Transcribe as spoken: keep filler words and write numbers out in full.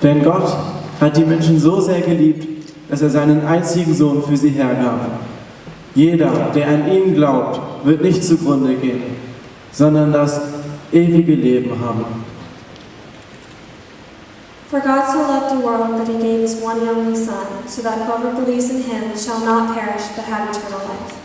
Denn Gott hat die Menschen so sehr geliebt, dass er seinen einzigen Sohn für sie hergab. Jeder, der an ihn glaubt, wird nicht zugrunde gehen, sondern das ewige Leben haben. For God so loved the world that he gave his one and only Son, so that whoever believes in him shall not perish but have eternal life.